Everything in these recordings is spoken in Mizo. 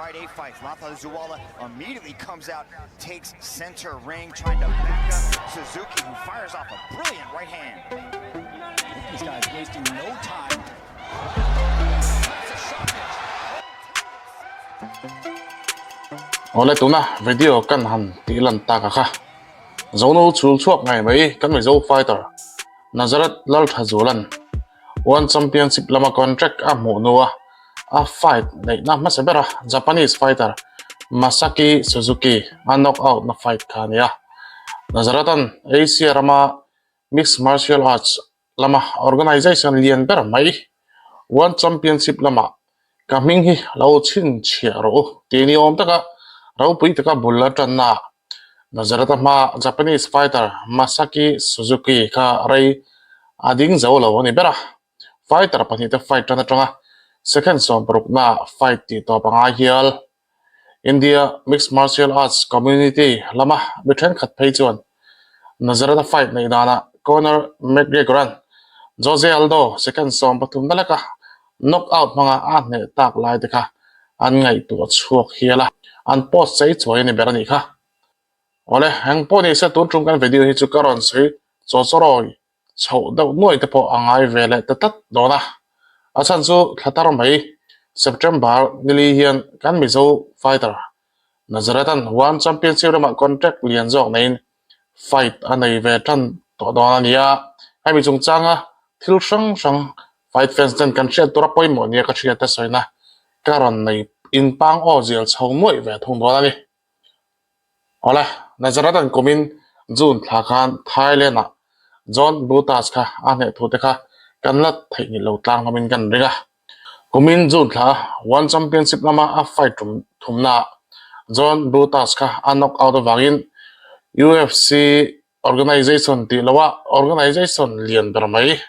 Friday fights. Lalthazuala immediately comes out, takes center ring, trying to back up Suzuki, who fires off a brilliant right hand. These guys wasting no time. That's a shot pitch. Awle tuna video kan han tih lan tak a kha Zono chhul chhuak ngei mai kan Mizo fighter Nazareth Lalthazuala'n One Championship lama contract a hmuh hnua a fight neihna hmasa bera Japanese fighter Masaki Suzuki a knock out na fight kha a ni a. Nazareth-a'n Asia rama mixed martial arts lama organization lian ber mai One Championship lamah ka hming hi lo chhinchhiah rawh u tih ni awm taka ropui taka bul a tanna Nazareth-a hmaa Japanese fighter Masaki Suzuki kha rei a ding zo lo a ni ber a. Fighter pahnihte fight tan atanga second sawmparuknaah fight tih tawp a ngai hial. India mixed martial arts community lama mi thenkhat phei chuan Nazareth-a fight neih danah Conor McGregor-a'n Jose Aldo second sawmpathumna leka knock out hmanga a hneh tak lai te kha an ngaihtuah chhuak hial a, an post chei chuai a ni ber a nih kha. Awle, eng pawh ni se tun tum kan video hi chu ka rawn sawi chaw chawrawi chhoh deuh nuai te pawh a ngai ve leh ta tlat dawn a. A chhan chu thla tar mai September nili hian kan Mizo fighter Nazareth-a'n One Championship ramah contract lian zawk neiin fight a nei ve tan tawh dawn a ni a. Hemi chungchanga thil hrang hrang fight fans ten kan hriat tura pawimawh nia ka hriat a sawina ka rawn nei inpang aw zial chho nuaih ve thung dawn a ni. Awle, Nazareth an kumin June thla khan Thailand ah John Brutus kha a hneh thu te kha kan la theihnghilh lo tlang hlawmin kan ring a. Kumin June thla One Championship lama a fight tum thumna ah John Brutus kha a knock out avangin UFC organization tih loha organization lian ber mai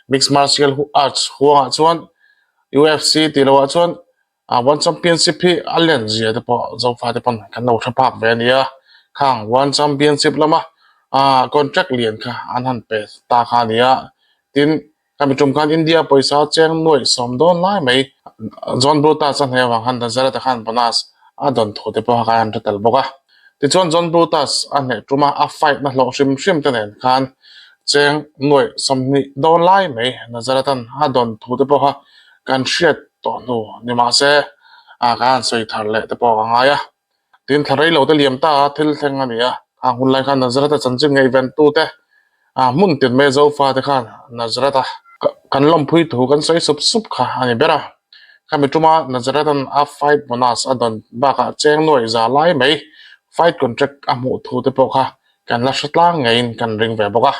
Mixed Martial Arts huangah chuan UFC tih loah chuan A One Championship hi a len zia te pawh Zofa te pawn kan lo hre phak ve a nia. Khang One Championship lama ah contract lian kha an han pe ta kha a nia. Tin, khami tum khan India pawisa cheng nuaih sawm dawn lai mai John Brutus a hneh avang khan Nazareth-a khan bonus a dawn thu te pawh kha an hre tel bawk a. Tichuan John Brutus a hneh tuma a fight na hlawh hrim hrim te nen khan cheng nuaih 20 dawn lai mai Nazareth-a'n a dawn thu te pawh kha kan hriat tawh hnu ni mahse ah kan han sawi thar leh te pawh a ngai a. Tin thla rei lo te liam ta a thil thleng a ni a, khang hun lai khan Nazareth-a chanchin ngaihven tu te ah hmun tin mai Zofa te khan Nazareth-a kan lawmpui thu kan sawi sup sup kha a ni ber a. Khami tuma Nazareth-a'n a fight bonus a dawn bakah cheng nuaih za lai mai fight contract a hmuh thu te pawh kha kan la hre tlang ngeiin kan ring ve bawk a.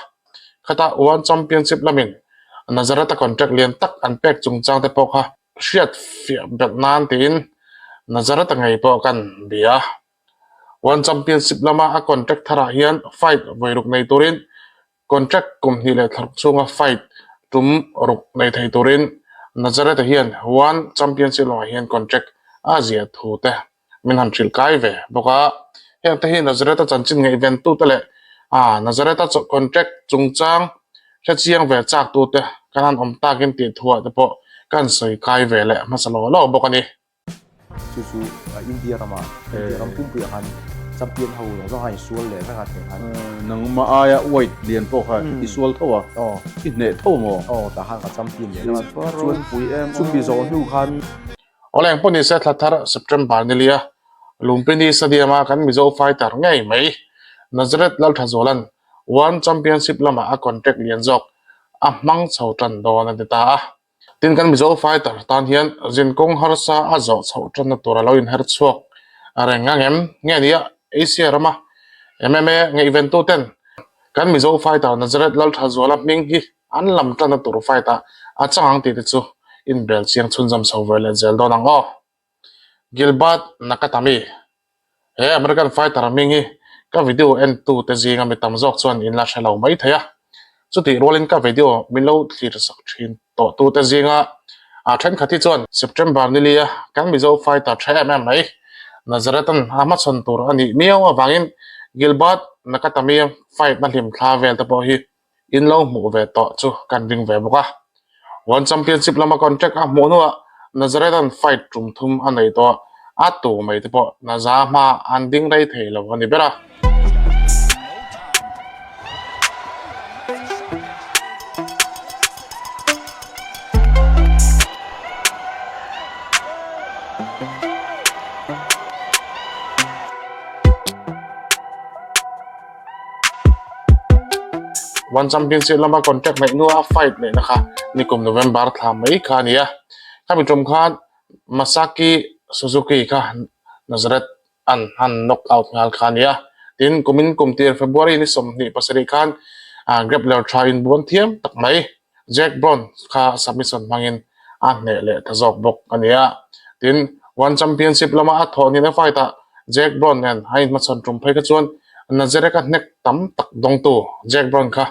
Khata One Championship lamin Nazareth-a contract lian tak an pek chungchang te pawh kha hriat fiah belh nan tiin Nazareth-a ngei pawh kan bia. One Championship lama a contract tharah hian fight vawi ruk nei turin contract kum hnih leh thlaruk chhunga fight tum ruk nei thei turin Nazareth-a hian One Championship lamah hian contract a ziah thu te min han hrilh kai ve bawk a. Heng te hi Nazareth-a chanchin ngaihven tute leh ah Nazareth-a contract chungchang hrechiang ve chak tute kan han awm takin tih thuah te pawh kan sawi kai ve leh hmasa lo lo bawk a ni. Chu chu India rama India ram pumpuiah khan champion ho zawng zawng khan i sual leh vek a tih khan. Nangmah aia weight lian pawh kha i sual tho a, i hneh tho maw? Aw tah khan ka champion leh vek a. Chuan chumi zawh hnu khan. Awle engpawh ni se thla thar September ni lia Lumpini Stadium a kan Mizo fighter ngei mai Nazareth Lalthazuala'n One Championship lamah a contract lian zawk a hmang chho tan dawn a ti ta a. Tin kan Mizo fighter tan hian zinkawng harsa a zawh chhoh tanna tur a lo inher chhuak reng ang em? Nge nia Asia rama MMA ngaihventu ten kan Mizo fighter Nazareth Lalthazuala hming hi An lam tana tur fight ah a chang ang tih te chu inbel chiang chhunzawm chho ve leh zel dawn ang aw. Gilbert Nakatami, He American fighter hming hi ka video en tu te zinga mi tam zawk chuan in la hre lo mai thei a. Chutih rualin ka video min lo thlir sak thin tawh tu te zinga a thenkhat hi chuan September ni lia kan Mizo fighter tha em em mai Nazareth-a'n a hmachhawn tur a nih miau avangin Gilbert Nakatami fight na hlim thla vel te pawh hi in lo hmuh ve tawh chu kan ring ve bawk a. One Championship lama contract a hmuh hnuah Nazareth-a'n fight tum thum a nei tawh. A tu mai te pawh Naza hma an ding rei thei lo a ni ber a. One Championship lama contract neih hnua fight neihna kha nikum November thla mai kha a ni a. Khami tum khan Masaki Suzuki kha Nazareth an han knock out nghal kha a ni a. Tin, kumin kum tir February ni 27 khan grappler tha inbuan thiam tak mai Jack Brown kha submission hmangin a hneh leh ta zawk bawk a ni a. Tin, One Championship lama a thawh hnihna fight ah Jack Brown nen a inhmachhawn tum phei kha chuan Nazareth a hnek tam tak dawngtu Jack Brown kha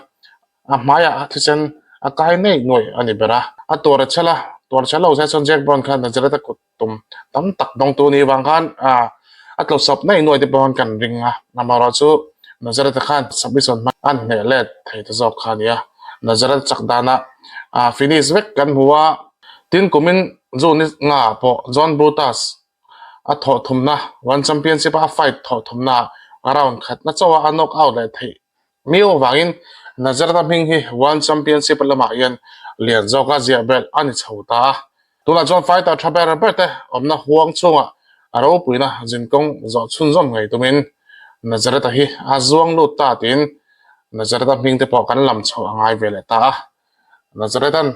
a hmaiah thisen a kai nei nuaih a ni ber a. A tuar a chhel a, tuar chhel lo zai chuan Jack Brown kha Nazareth a kut tum tam tak dawngtu ni vang khan a tlawsawp nei nuaih te pawh kan ring a. Amaherawhchu Nazareth-a khan submission hmang an hneh let thei ta zawk kha a ni a. Nazareth chak danah finish vek kan hmu a. Tin, kumin June nga pawh John Brutus a thawh thumna One Championship-a a fight thawh thumna round khatna chauha a knock out leh theih Miu avangin Nazareth-a hming hi One Championship lamah hian lian zawka ziah belh a ni chho ta a. Tunah chuan fighter tha ber ber te awmna huang chhungah a ropuina zinkawng zawh chhunzawm ngei tumin Nazareth-a hi a zuang lut ta tiin Nazareth-a hming te pawh kan lam chhoh a ngai ve leh ta a. Nazareth-a'n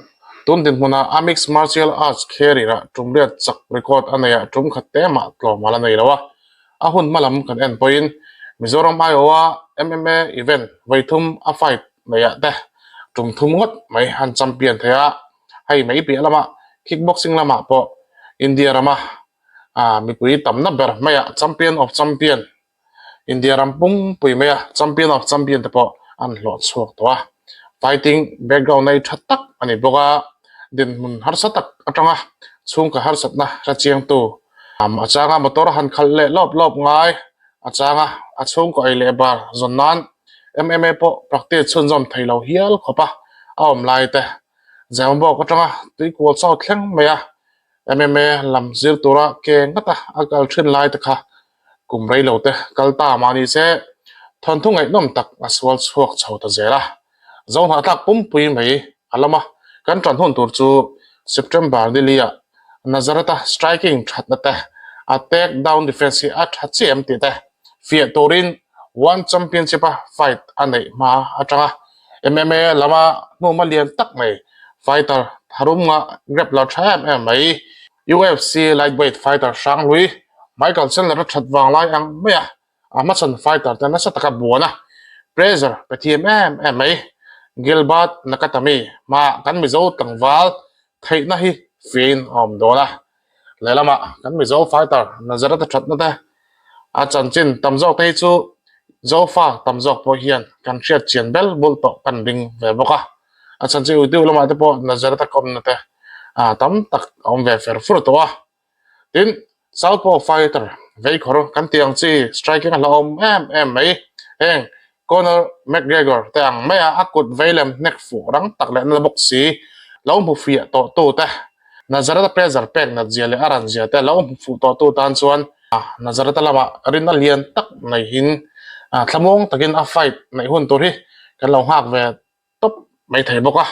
tun dinhmunah a mixed martial arts career-ah tum riat chak record a neih ah tum khat te mah tlawm a la nei lo a. A hun hma lam kan en pawhin Mizoram aiawha MMA event vawi thum a fight neih ah te tum thum ngawt mai an champion thei a, hei mai piah lamah kickboxing lamah pawh India rama mipui tamna ber maiah champion of champion India ram pumpui mai a champion of champion te pawh an hlawh chhuak tawh a, fighting background nei tha tak a ni bawk a, dinhmun harsa tak atanga chhungkaw harsatna hre chiangtu a changa motor han khalh leh lawp lawp ngai a changa a chhungkaw ei leh bar zawn nan MMA pawh practice chhunzawm thei lo hial khawp a a awm lai te Zembawk atanga tuikual chau thleng mai a MMA lam zir tura ke ngata a kal thin lai te kha Kum rei lo te kal ta mah ni se, thawnthu ngaihnawm tak a sual chhuak chho ta zel a. Zohnahthlak pumpui mai a lam a, kan ṭan hun tur chu September ni liah Nazareth-a striking ṭhatna te, a take down defense hi a ṭha chiah em tih te fiah turin One Championship-a fight a neih hma aṭanga MMA lama hnuma lian tak mai fighter tharum nga grappler ṭha em em mai UFC lightweight fighter Hranghlui Michael Chandler a that vang lai ang mai a, a hmachhawn fighter te nasa taka buan a, pressure pe thiam em em mai. Gilbert Nakatami hmaah kan Mizo tlangval theihna hi fiahin a awm dawn a, lehlamah kan Mizo fighter Nazareth a thatna te a chanchin tam zawk te hi chu Zofa tam zawk pawh hian kan hriat chian bel bul tawh kan ring ve bawk a. A chhan chu YouTube lamah te pawh Nazareth a kawmna te ah tam tak a awm ve fer fur tawh a. Tin, Southpaw fighter veikhawr kan tih ang chi striking a hlauhawm em em mai. Heng Conor McGregor te ang maia a kut vei lem hnek fuh rang tak leh nala bawk si lo hmu fiah tawh tu te, Nazareth a pressure pek nat zia leh a ran zia te lo hmu fuh tawh tu tan chuan Nazareth a lamah rinna lian tak neihin thlamuang takin a fight neih hun tur hi kan lo nghak ve tawp mai thei bawk a.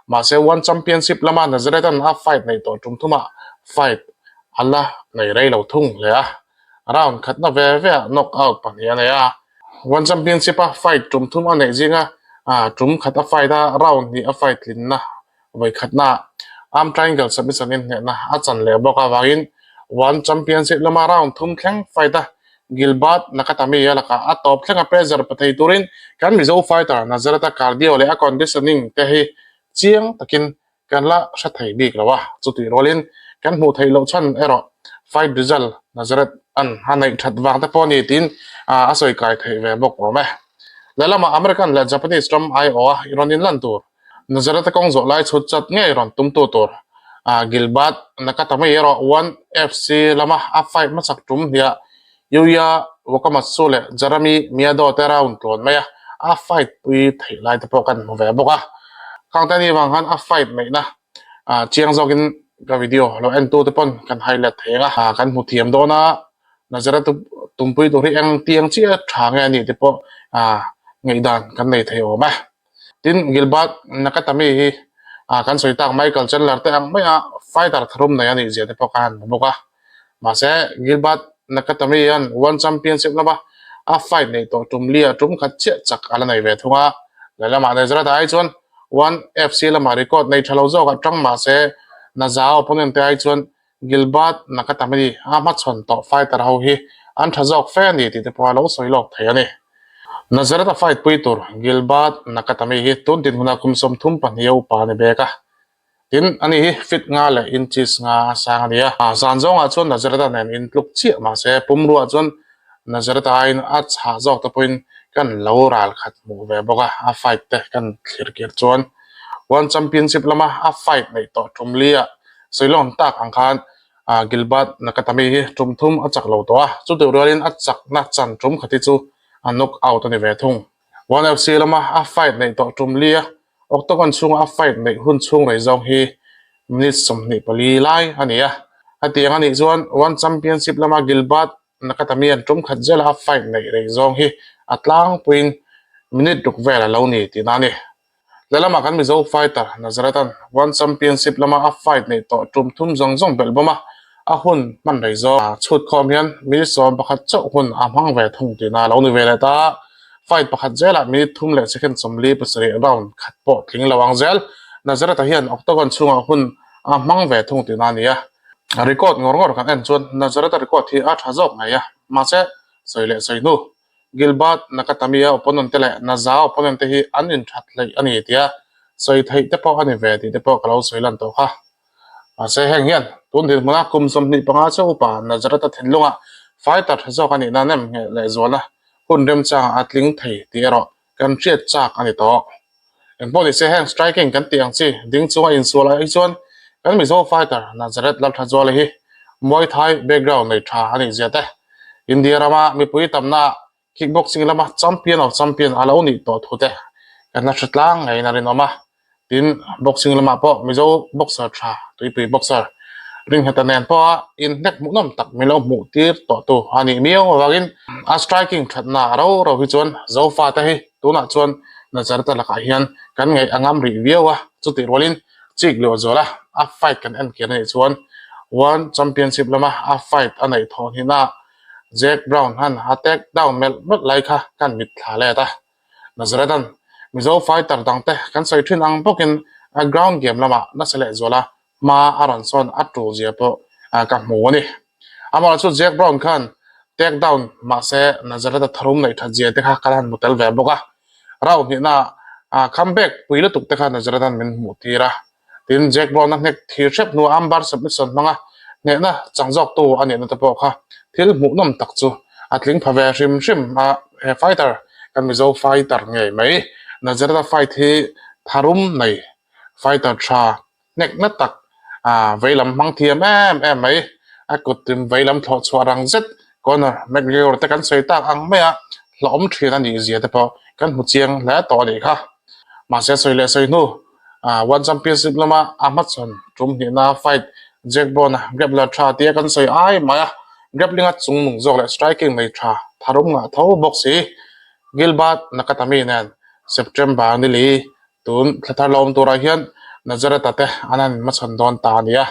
Mahse One Championship lama Nazareth-a'n a fight neih tawh tum thumah fight a la nei rei lo thung hle a, round khatna ve ve ah knock out pahnih a nei a. One Championship-a fight tum thum a neih zinga tum khat a fight a, round hnih a fight tlinna vawi khatna arm triangle submission in hnehna a chan leh bawk avangin One Championship lama round thum thleng fight a Gilbert Nakatami a lakah a tawp thleng a pressure pe thei turin kan Mizo fighter Nazareth-a cardio leh a conditioning te hi chiang takin kan la hre thei bik lo a, chutih rualin kan hmuh theih loh chhan erawh fight result Nazareth an a neih that vang te pawh a ni tiin a sawi kai theih ve bawk awm e. Lehlamah American leh Japanese ram aiawha i rawn inlan tur Nazareth-a kawng zawh lai chhut chat ngei rawn tumtu tur Gilbert Nakatami erawh One FC lama a fight hmasak tum hniah Yuya Wakamatsu leh Jeremy Miado te round tlawn mai a, a fight pui theih lai te pawh kan hmu ve bawk a. Khang te ni vang khan a fight neihna chiang zawkin. Ka video lo en tu te pawn kan highlight thei ang a, kan hmu thiam dawn a, Nazareth tumpui tur hi eng tiang chiah tha nge a nih te pawh ngaihdan kan nei thei awm e. Tin, Gilbert Nakatami hi kan sawi tak Michael Chandler te ang maia fighter tharum nei a nih zia te pawh ka han hmu bawk a. Mahse, Gilbert Nakatami hian One Championship lama a fight neih tawh tum lia tum khat chiah chak a la nei ve thung a, lehlamah Nazareth ah hi chuan One FC lamah record nei tha lo zawk a tang mahse Naza opponent te ai chuan Gilbert Nakatami a hmachhawn tawh fighter ho hi an tha zawk fe a ni tih te pawh a lo sawi lawk thei a ni. Nazareth a fight pui tur Gilbert Nakatami hi tun dinhmunah kum 32 a upa a ni bek a. Tin, ani hi feet nga leh inches nga a sang a ni a. Zan zawngah chuan Nazareth-a nen intluk chiah mahse pumruah chuan Nazareth-a aiin a chhah zawk te pawhin kan lo ral khat hmuh ve bawk a, a fight te kan thlir kir chuan One Championship lama a fight neih tawh tum li-ah sawilawn tak ang khan Gilbert Nakatami hi tum thum a chak lo tawh a, chutih rualin a chakna chan tum khat hi chu a knock out a ni ve thung. One FC lama a fight neih tawh tum li-a Octagon chhunga a fight neih hun chhung rei zawng hi minute 24 lai a ni a. Hetiang a nih chuan One Championship lama Gilbert Nakatami an tum khat zela a fight neih rei zawng hi a tlangpuiin minute ruk vel a lo ni tihna a ni. Lehlamah kan Mizo fighter Nazareth-a'n One Championship lama a fight neih tawh tum thum zawng zawng belh bawm a, a hun hman rei zawng chhut khawm hian minute 11 chauh hun a hmang ve thung tihna a lo ni ve leh ta. Fight pakhat zelah minute thum leh second 47 round khat pawh tling lo ang zel. Nazareth-a hian octagon chhungah hun a hmang ve thung tihna a ni a. Record ngawr ngawr kan en chuan Nazareth-a record hi a tha zawk ngei a, mahse sawi leh sawi hnu Gilbert Nakatami-a opponent te leh Naza opponent te hi an inthat hleih a ni tia sawi theih te pawh a ni ve tih te pawh ka lo sawi lan tawh kha. Mahse heng hian tun dinhmuna kum 25 chu upa Nazareth-a thinlungah fighter tha zawk a nih nan em ngheh lehzuala hun remchang a tling thei tih erawh kan hriat chak a ni tawh. Engpawh nise heng striking kan tih ang chi ding chunga insual ai chuan kan Mizo fighter Nazareth Lalthazuala hi Muay Thai background nei tha a nih zia te, India rama mipui tamna Kickboxing lama champion of champion a lo nih tawh thu te kan la hre tlang ngeiin a rinawm a. Tin, boxing lamah pawh Mizo boxer tha, tuipui boxer Ringheta nen pawha inhnek hmuhnawm tak min lo hmuh tir tawh tu a nih miau avangin a striking thatna a ro ro hi chuan Zofa te hi tunah chuan Nazareth lakah hian kan ngaih a ngam rih viau a, chutih rualin chik luah zual a, a fight kan en kir anih chuan One Championship lama a fight a neih thawh hnihna Jack Brown han a take down melh melh lai kha kan mit thla let a. Nazareth-a'n Mizo fighter dangte kan sawi thin ang bawkin a ground game lamah nasa lehzual a hma a rawn sawn a tul zia pawh ka hmu a ni. Amaherawhchu chu Jack Brown khan take down mahse Nazareth-a tharum neih that zia te kha ka la han hmu tel ve bawk a. Round hnihna ah comeback pui lutuk te kha Nazareth-a'n min hmuh tir a. Tin, Jack Brown-a hnek thir hrep hnuah Amber submission hmanga hnehna chang zawktu a nihna te pawh kha thil hmuhnawm tak chu a tling pha ve hrim hrim a, he fighter kan Mizo fighter ngei mai Nazareth-a fight hi tharum nei fighter tha hnekna tak veilam hmang thiam em em mai, a kut tin veilam thlawh chhuah rang zet Conor McGregor te kan sawi tak ang maia hlauhawm thin a nih zia te pawh kan hmu chiang hle tawh a nih kha. Mahse sawi leh sawi hnu One Championship lama a hmachhawn tum hnihna fight Jack Bond-a grappler tha tia kan sawi ai mai a, grappling-a chungnung zawk leh striking nei tha tharum ngah tho bawk si. Gilbert Nakatami nen September ni li tun thla thar la awm turah hian Nazareth-a te an han hmachhawn dawn ta a ni a.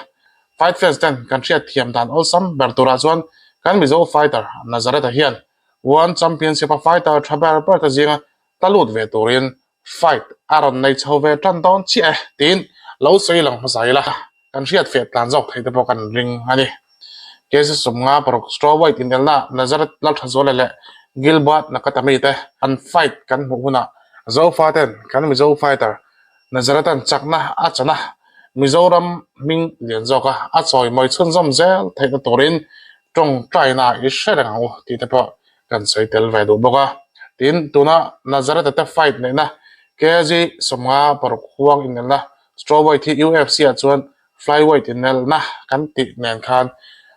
Fight fans ten kan hriat thiam dan awlsam ber turah chuan kan Mizo fighter Nazareth-a hian One Championship-a fighter tha ber ber te zinga tla lut ve turin Fight a rawn nei chho ve tan dawn chiah e tiin lo sawi lang hmasa ila kan hriat feh tlan zawk thei te pawh kan ring a ni. KC 56 Strawweight inelna Nazareth Lalthazuala leh Gilbert Nakatami te an fight kan hmuh hunah Zofa ten kan Mizo fighter Nazareth-a'n chakna a chan a, Mizoram hming lian zawka a chawimawi chhunzawm zel theihna turin tawngtaina i hre reng ang u tih te pawh kan sawi tel ve duh bawk a. Tin, tuna Nazareth-a te fight neihna KG 56 huang inelna strawweight hi UFC-ah chuan flyweight inelna kan tih nen khan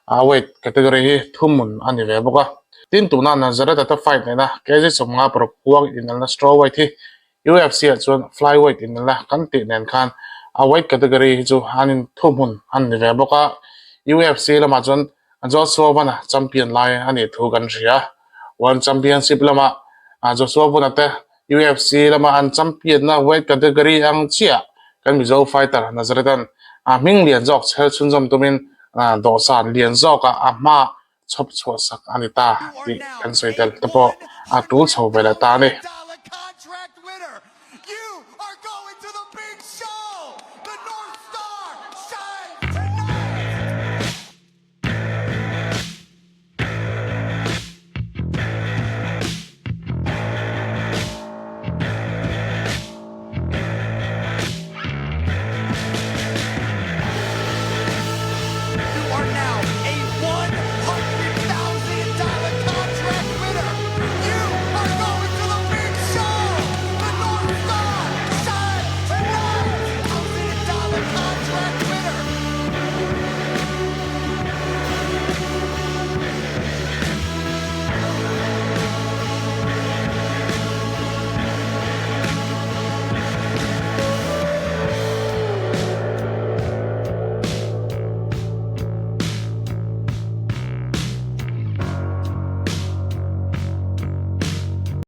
a weight category hi thuhmun a ni ve bawk a. Tin, tuna Nazareth-a te fight neihna KG 56 huang inelna strawweight hi UFC-ah chuan flyweight inelna kan tih nen khan A weight category hi chu an in thuhmun an ni ve bawk a, UFC lamah chuan Joshua Van-a champion lai a nih thu kan hria. One Championship lama Joshua Van-a te UFC lama an champion-na weight category ang chiah kan Mizo fighter Nazareth-a'n a hming lian zawk chhel chhunzawm tumin dawhsan lian zawkah a hma chhawp chhuah sak a ni ta tih kan sawi tel te pawh a tul chho ve leh ta a ni.